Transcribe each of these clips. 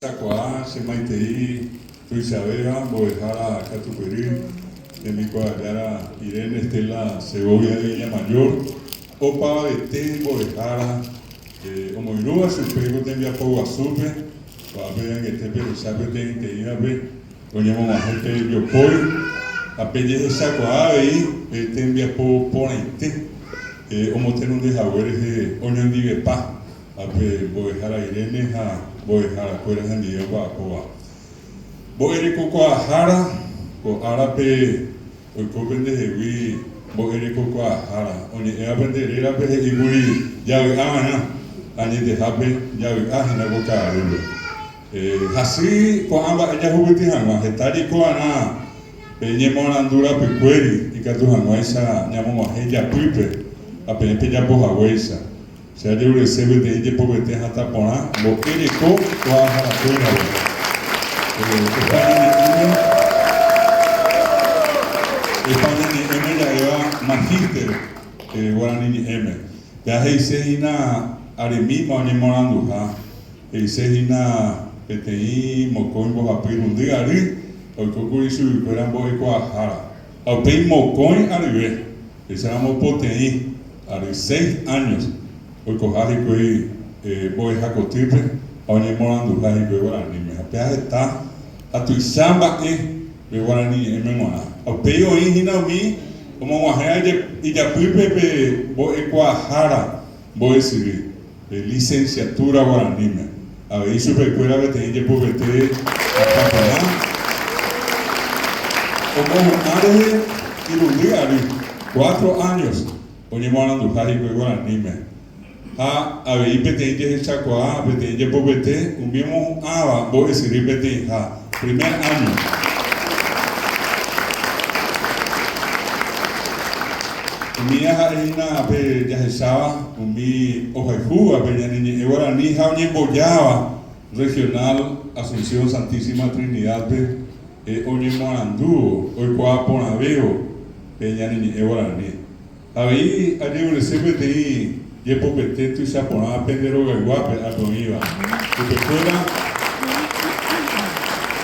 Kakuaa che maitei tuichavéva mbo'ehára katupyry tembikuaajára Irene Estela Segovia de Villamayor, opavavete mbo'ehára omoirũva chupe ko tembiapo guasúpe, ko'ápe angete pehecha peteĩteĩvape oñemog̃uahẽ pe jopói ha pejehechakuaa avei pe tembiapo porãite omotenonde hague rehe oñondivepa. Ha pe mbo'ehára Irene ha mbo'eharakuéra hendive omba'apóva. Mbo'erekokuaahára, ko árape oiko pendehegui mbo'erekokuaahára. Oñe'ẽva pende rérape he'íkuri javy'a va'erã, añetehápe javy'a hína ko ka'arúpe. Hasy ko'ã mba'e jahupyty hag̃ua, heta jaiko va'erã pe ñemoarandu rapykuéri ikatu hag̃uáicha ñamog̃uahẽ ijapýpe ha peẽ pejapo haguéicha. Che ajerurese peteĩ jepovete hatã porã mbo'e reko kuaaharakuérare. España ñe'ẽme, España ñe'ẽme ja'éva magíster guarani ñe'ẽme. Péva he'ise hína aremíma oñemoaranduha, he'ise hína peteĩ mokõi mbohapy irundy ary oikókuri chuguikuéra mbo'ekuaahára. Ha upéi mokõi aryve, Péicharamo poteĩ ary seis años oikoha hikuái mbo'eha kotýpe ha oñemoranduha hikuái guaraníme. Ha péa heta ha tuicha mba'e pe guarani ñe'ẽme g̃uarã. Ha upéi oĩ hína umi omog̃uahẽva ijapýpe pe mbo'ekuaahára mbo'esyry. Pe licenciatura guaraníme. Avei chupekuéra peteĩ jepovete hatã porã omohu'ã rehe irundy ary, cuatro años, oñemoaranduha hikuái guaraníme. Ha avei peteĩ jehechakuaa, peteĩ jepovete umi omohu'ãva mbo'esyry peteĩha, primer año. Umíva ha'e hína pe jahecháva umi ohayhúva pe ñane ñe'ẽ guarani ha oñembojáva Regional Asunción Santísima Trinidad-pe oñemoarandúvo, oikuaa porãvévo pe ñane ñe'ẽ guarani. Avei ajerurese peteĩ jepopete tuicha porã pende rogayguápe ápe oĩva. Upekuéra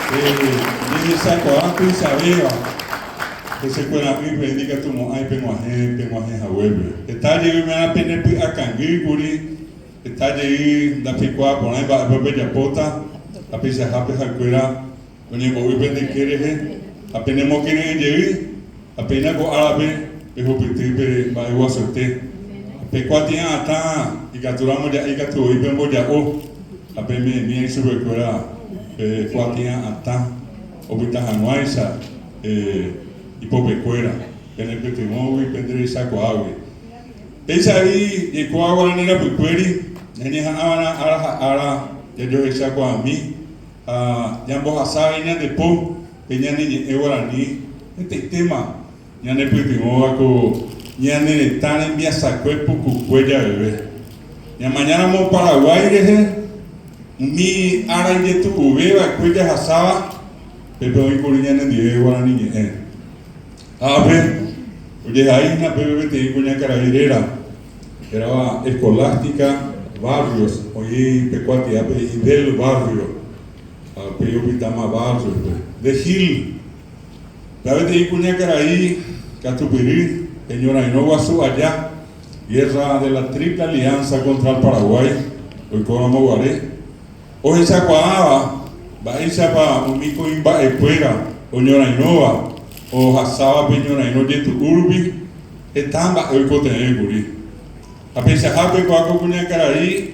pe jehechakuaa tuichavéva hesekuera'ỹ peẽ ndikatumo'ãi peg̃uahẽ peg̃uahẽ haguépe. Heta jey ume'ã pene py'akangy kuri, heta jey ndapeikuaa porãi mba'épa pejapóta ha peichahápe ha'ekuéra Oñembo'y pende yke rehe ha penemokyre'ỹ jey, ha péina ko árape pehupyty pe mba'e guasuete. Ha pe kuatia atã ikatu ramo ja'e ikatu voi pemboja'o ha peme'ẽmi ichupekuéra pe kuatia atã opyta hag̃uáicha ipopekuéra, penepytyvõgui pende rechakuaágui. Péicha avei jaikóva guarani rapykuéri, ñañeha'ãva'erã ára ha ára jajohechakuaami. Ha ñambohasa avei ñande po pe ñane ñe'ẽ guarani hetaitéma ñanepytyvõva ko ñane retã rembiasakue pukukue javeve. Ñamañáramo Paraguái rehe, umi ára ijetu'uve va'ekue jahasáva, pépe oĩ kuri ñanendive guarani ñe'ẽ. Ha ápe ojehai hína pépe peteĩ kuñakarai réra. Hérava Escolástica Barrios, oĩ pe kuatiápe he'i del Barrio, ha upéi opytáma Barrios-pe. De Gil, péva peteĩ kuñakarai katupyry pe ñorairõ guasu aja, Guerra de la Triple Alianza contra el Paraguay, oikóramo guare, ohechakuaáva mba'éichapa umi kuimba'ekuéra oñorairõva ohasáva pe ñorairõ jetu'u rupi, Heta mba'e oikotevẽ kuri. Ha peichahápe kua ko kuñakarai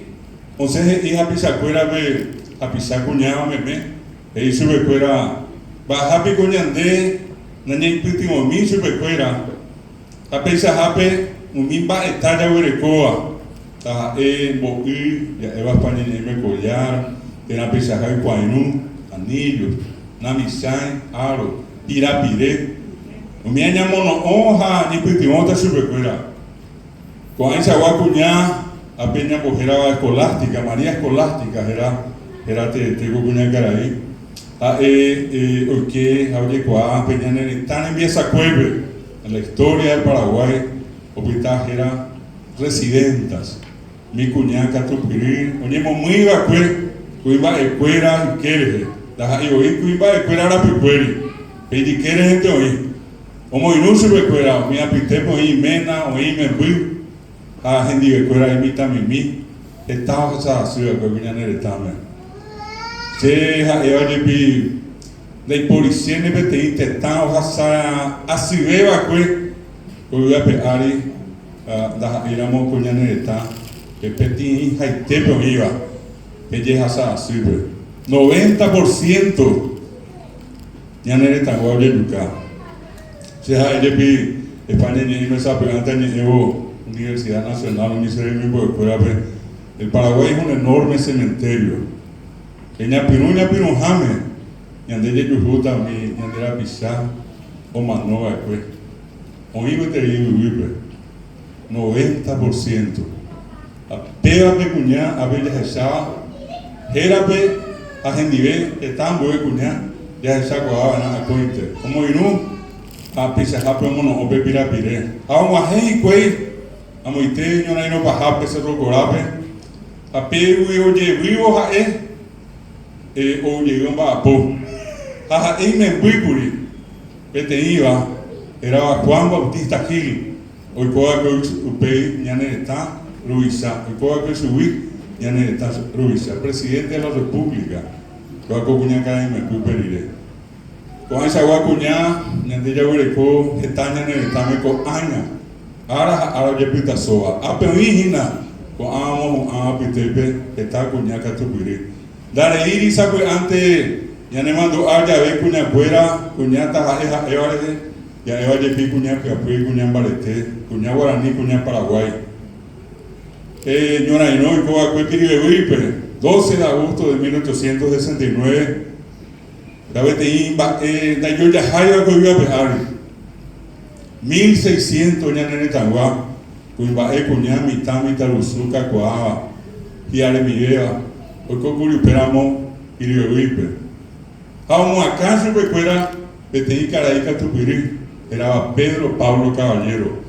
osẽ he'i hapichakuérape hapicha kuñáva meme, he'i chupekuéra, Mba'aha piko ñande nañaipytyvõmi chupekuéra? Ha peichahápe umi mba'eta jaguerekóva, taha'e mbo'y, ja'éva España ñe'ẽme collar, térã peichaha ykuairũ, anillo, namichãi, aro, pirapire, umi añamono'õ ha ñepytyvõta chupekuéra. Ko'ãichagua kuña ápe ñambohérava Escolástica, María Escolástica héra, héra teete ko kuñakarai, ha'e oike ha ojekuaa pe ñane retã rembiasakuépe, en la historia del Paraguay, opyta héra Residentas. Umi kuña katupyry oñemomýi va'ekue. Kuimba'ekuéra yke rehe, ndaha'éi voi kuimba'ekuéra rapykuéri, pe ijyke rehente oĩ. Omoirũ chupekuéra, umi apytépe oĩ iména, oĩ imemby ha hendivekuéra imitãmimi, heta ohasa asy va'ekue ko ñane retãme. Che ha'éva jepi ndaiporichéne peteĩ tetã ohasa asyve va'ekue ko yvy ape ári ha ndaha'éiramo ko ñane retã pe peteĩhaitépe oĩva pe jehasa asýpe. Noventa por ciento ñane retãgua ojejuka. Che ha'e jepi España ñe'ẽme sapy'ánte añe'ẽvo Universidad Nacional umi che remimbo'ekuérape, El Paraguay es un enorme cementerio. Eñapyrũ ñapyrũháme ñande jejuhúta umi ñande rapicha omano va'ekue. Oĩ gueteri yvyguýpe. Noventa por ciento. Ha péva pe kuña ápe jahecháva hérape ha hendive heta ambue kuña jahechakuaa va'erã akóinte. Omoirũ ha peichahápe omono'õ pe pirapire. Ha og̃uahẽ hikuái amoite ñorairõ pahápe Cerro Corápe ha pégui ojevývo ha'e ou jey omba'apo. Ha ha'e imembýkuri peteĩva hérava Juan Bautista Gil. Oiko va'ekue upéi ñane retã ruvicha, oiko va'ekue chugui ñane retã ruvicha, presidente de la República, kóva ko kuñakarai mepy upe rire. Ko'ãichagua kuña ñande jaguereko heta ñane retãme ko'ág̃a, ára ha ára ojepytasóva. Ápe oĩ hína ko'ã omohu'ãva apytépe heta kuña katupyry. Ndareíri sapy'ánte ñanemandu'a jave kuñakuéra, kuña taha'e ha'éva rehe, Ja'éva jepi kuña pyapy, kuña mbarete, kuña guarani, kuña paraguái. Pe ñorairõ oiko va'ekue Pirivevýipe, 12 de agosto de 1869, ha peteĩ mba'e ndaijojaháiva ko yvy ape ári. 1600 ñane retãgua, kuimba'e, kuña, mitã, mitãrusu, kakuaáva, hi'aremivéva, oikókuri upéramo Pirivevýipe. Ha omoakã chupekuéra peteĩ karai katupyry, hérava Pedro Pablo Caballero.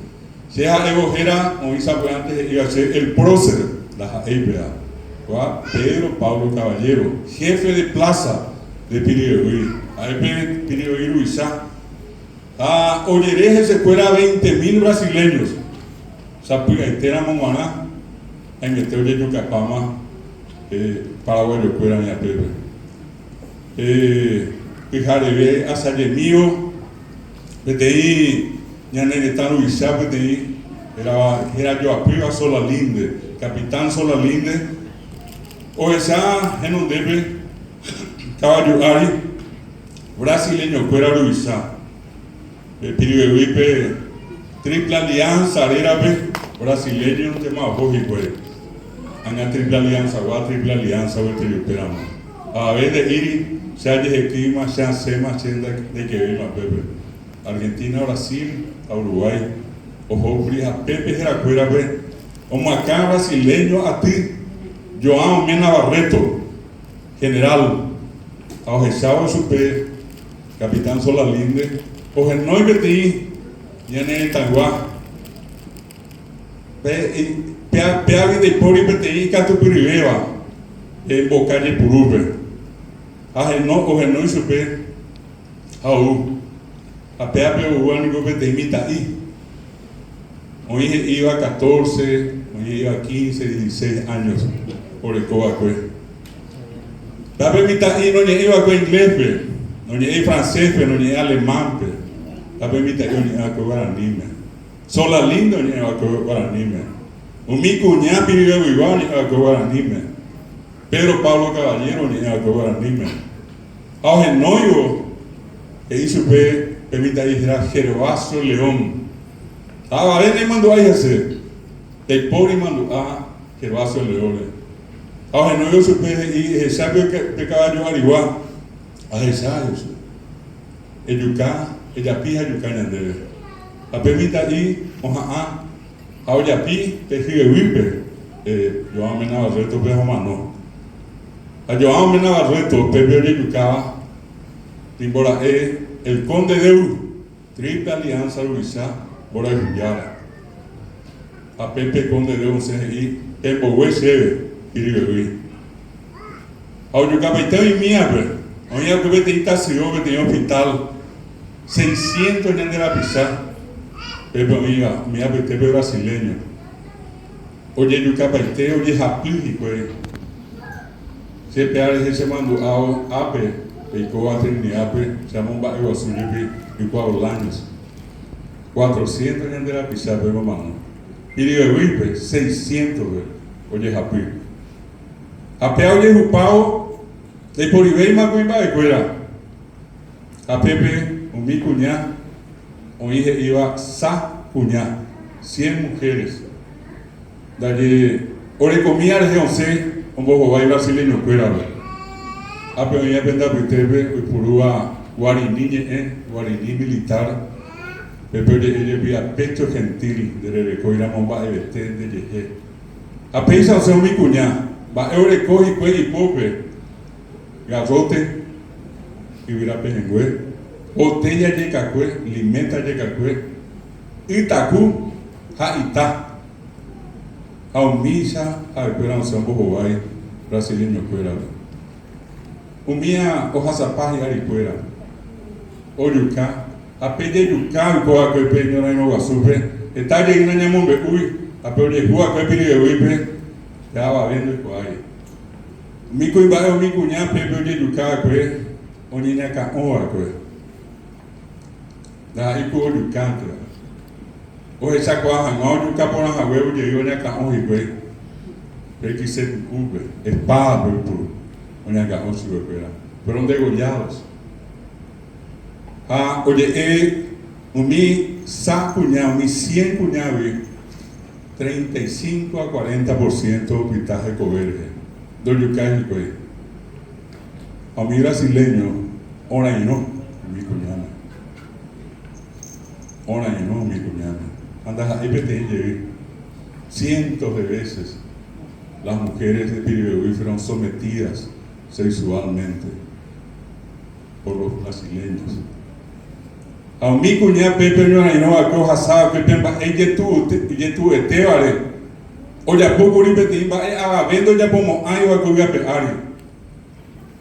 Che ha'évo héra oĩ sapy'ánte he'íva che el prócer, ndaha'éi péva. Kóva Pedro Pablo Caballero, jefe de plaza de Pirivevýi. Ha'e pe Pirivevýi ruvicha. Ha ojere hesekuéra veinte mil brasileños. Sapy'aitéramo g̃uarã aimete ojejukapáma paraguayokuéra ñapépe. Pyhareve asajemívo peteĩ ñane retã ruvicha peteĩ hérava herajoapýva Solalinde, Capitán Solalinde, ohecha henondépe kavaju ári brasileñokuéra ruvicha. Pe Piribebuy-pe Triple Alianza rérape brasileño-ntema oho hikuái. Ág̃a Triple Alianza-gua Triple Alianza gueteri upéramo. Avave nde'íri che ajehekýima, che asẽma, che ndaikevéima upépe. Argentina, Brasil ha Uruguay ohókuri ha pépe herakuérape omoakã brasileño aty João Mena Barreto, general, ha ohechávo chupe Capitán Solalinde ohenói peteĩ ñane retãygua pe péagui ndaipóri peteĩ ikatupyryvéva pe mboka jepurúpe ha ohenói chupe ha ou ha péape oúva niko peteĩ mitã'i oĩ he'íva catorce oĩ he'íva quince dieciséis años oreko va'ekue. Ha pe mitã'i noñe'ẽi va'ekue ingléspe, noñe'ẽi francéspe, noñe'ẽi alemánpe. Ha pe mitã'i oñe'ẽ va'ekue guaraníme. Solalinde oñe'ẽ va'ekue guaraníme. Umi kuña piriveguigua oñe'ẽ va'ekue guaraníme. Pedro Pablo Caballero oñe'ẽ va'ekue guaraníme. Ha ohenóivo he'i chupe pe mitã'i héra Gervasio León. Ha avave naimandu'ái hese. Ndaipóri mandu'a Gervasio León-re. Ha ohenóivo chupe he'i, Ehecha pe kavaju arigua. Ahecha, he'i. Ejuka, ejapi ha ejuka ñandéve. Ha pe mitã'i oha'ã ha ojapi pe hyeguýpe, João Mena Barreto-pe ha omano. Ha João Mena Barreto, pépe ojejukáva, nimbora'e El Conde Deu. Triple Alianza ruvicha mborayhujára. Ha pe pe Conde Deu osẽ he'i, Pembogue chéve, Pirivevýi. Ha ojukapaite oĩmíape, oĩ va'ekue peteĩ tasyo, peteĩ hospital, seiscientos ñande rapicha pépe oĩva, umi apytépe brasileño. Ojejukapaite, ojehapy hikuái. Che péa rehe chemandu'ávo ápe peikóva Trinidad-pe, che amomba'eguasu jepi ykua Bolaños. Cuatrocientos ñande rapichápe omano. Piribebuy-pe, seiscientos-pe ojehapy. Ha péa ojehupávo ndaiporivéima kuimba'ekuéra. Ha pépe umi kuña oĩ he'íva sa kuña, cien mujeres, ndaje orekomía rehe osẽ ombohovái brasileñokuérape. Ápe oĩva pende apytépe oipurúva guarini ñe'ẽ, guarini militar, pépe oje'e jepi a pecho gentil ndererekóiramo mba'evete ndejehe. Ha péicha osẽ umi kuña, mba'e oreko hikuái ipópe, garrote, yvyra pehẽngue, botella jekakue, limeta jekakue, ytaku ha ita. Ha umícha ha'ekuéra osẽ ombohovái brasileñokuérape. Umía ohasapa hi'arikuéra, ojuka ha pe jejuka oiko va'ekue pe ñorairõ guasúpe, heta jey nañamombe'úi ha pe ojehu va'ekue Piribebuýpe, pe avave ndoikuaái. Umi kuimba'e umi kuña pépe ojejuka va'ekue oñeñakã'o va'ekue. Ndaha'éi ku ojukánteva. Ohechakuaa hag̃ua ojuka porã hague ojei oñakã'o hikuái pe kyse pukúpe, espádape oipuru oñakã'o chupekuéra. Fueron degollados. Ha oje'e umi sa kuña, umi cien kuñágui, 35 a 40 por ciento opyta hekove rehe, ndojukái hikuái. Ha umi brasileño orairõ umi kuñáme. Orairõ umi kuñáme. Ha ndaha'éi peteĩ jey, cientos de veces las mujeres de Piribebuy fueron sometidas sexualmente por los brasileños. Ha umi kuña pépe oñorairõ va'ekue ohasa va'ekue pe mba'e ijetu'uetévare, ojapo kuri peteĩ mba'e avave ndojapomo'ãi va'ekue yvy ári.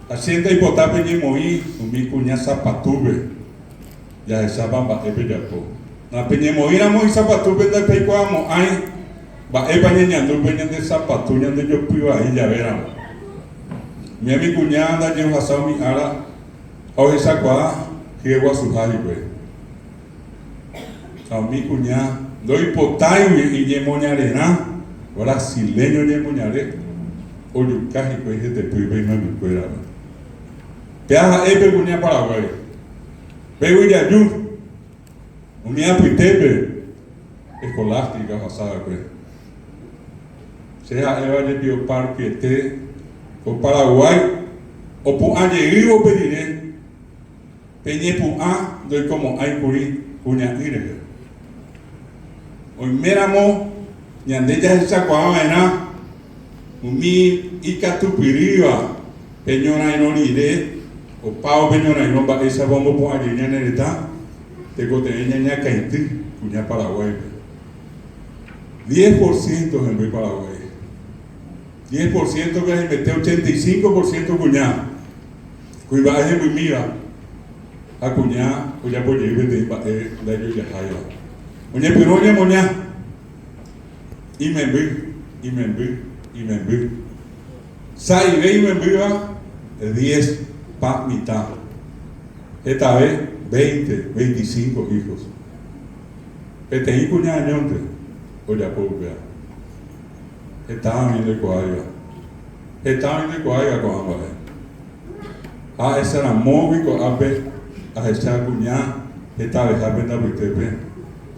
Ha che ndaipota peñemoĩ umi kuña sapatúpe, jahechápa mba'e pejapo. Napeñemoĩramo isapatúpe ndapeikuaamo'ãi mba'épa ñañandu pe ñande sapatu ñandejopy vai javéramo. Umi umi kuña ndaje ohasa umi ára ha ohechakuaa hyeguasuha hikuái. Ha umi kuña ndoipotáigui iñemoñarerã, brasileño ñemoñare, ojuka hikuái hetepýpe imembykuérape. Péa ha'e pe kuña Paraguái. Pégui jaju umi apytépe Escolástica ohasa va'ekue. Che ha'éva jepi opartiete ko Paraguái opu'ã jeývo pe rire pe ñepu'ã ndoikomo'ãi kuri kuña'ỹ rehe. Oiméramo ñande jahechakuaa va'erã umi ikatupyrýva pe ñorairõ rire opávo pe ñorairõ mba'éichapa ombopu'ã jey ñane retã, tekotevẽ ñañakãity kuña Paraguáipe. Diez por ciento hemby Paraguái. Diez por ciento-pe haimete 85 por ciento kuña. Kuimba'e hembymíva ha kuña ojapo jey peteĩ mba'e ndaijojaháiva. Oñepyrũ oñemoña imemby, imemby, imemby. Sa'ive imembýva diez pa mitã. Hetave veinte, veinticinco hijos. Peteĩ kuña añónte ojapo upéva. Heta oĩ ndoikuaáiva. Heta oĩ ndoikuaáiva ko'ã mba'e. Ha ahecharamógui ko'ápe ahecha kuña hetaveha pende apytépe,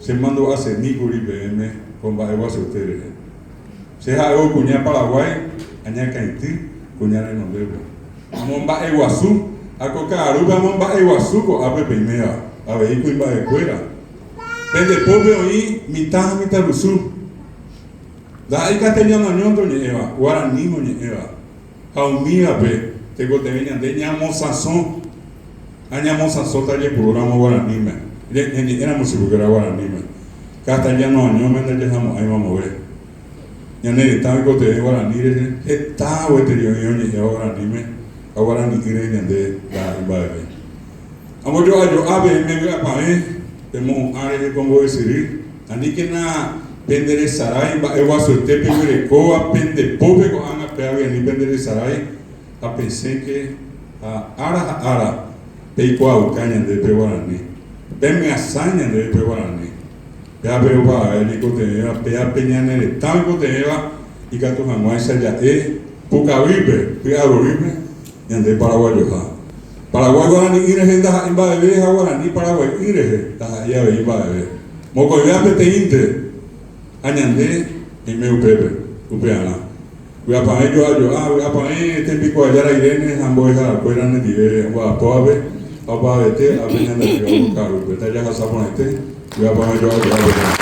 che mandu'asemi kuri peẽme ko mba'e guasuete rehe. Che ha'évo kuña Paraguái añakãity kuña renondépe. Amomba'eguasu ha ko ka'arúpe amomba'eguasu ko'ápe peiméva, avei kuimba'ekuéra. Pende pópe oĩ mitã ha mitãrusu. Ndaha'éi castellano añónte oñe'ẽva, guaraníme oñe'ẽva. Ha umívape tekotevẽ ñande ñamosãsõ ha ñamosãsõta jepurúramo guaraníme, ñañe'ẽramo chupekuéra guaraníme. Castellano añóme ndajahamo'ãi mamove. Ñane retã oikotevẽ guarani rehe, heta gueteri oĩ oñe'ẽva guaraníme. Ha guarani'ỹre ñande ndaha'éi mba'eve. Ambojo'ajo'a peẽme vy'apavẽ pemohu'ã rehe ko mbo'esyry, aníkena penderesarái mba'eguasuete peguerekóva pende pópe ko'ág̃a péagui ani penderesarái ha pesẽke ha ára ha ára peikuaauka ñandéve pe guarani, pemyasãi ñandéve pe guarani. Péa pe opavave ñaikotevẽva, péa pe ñane retã oikotevẽva ikatu hag̃uáicha ja'e pukavýpe, py'arorýpe, ñande paraguayoha. Paraguái guarani'ỹ rehe ndaha'éi mba'eve ha guarani paraguai'ỹ rehe ndaha'éi avei mba'eve. Mokõivéva peteĩnte ha ñande ñaime upépe, upearã. Vy'apavẽ jo'a jo'a, vy'apavẽ tembikuaajára Irene ha mbo'eharakuéra nendive omba'apóvape ha opavavete ápe ñande atýva ko ka'arúpe. Tajahasa porãite, vy'apavẽ jo'a jo'a peteĩ.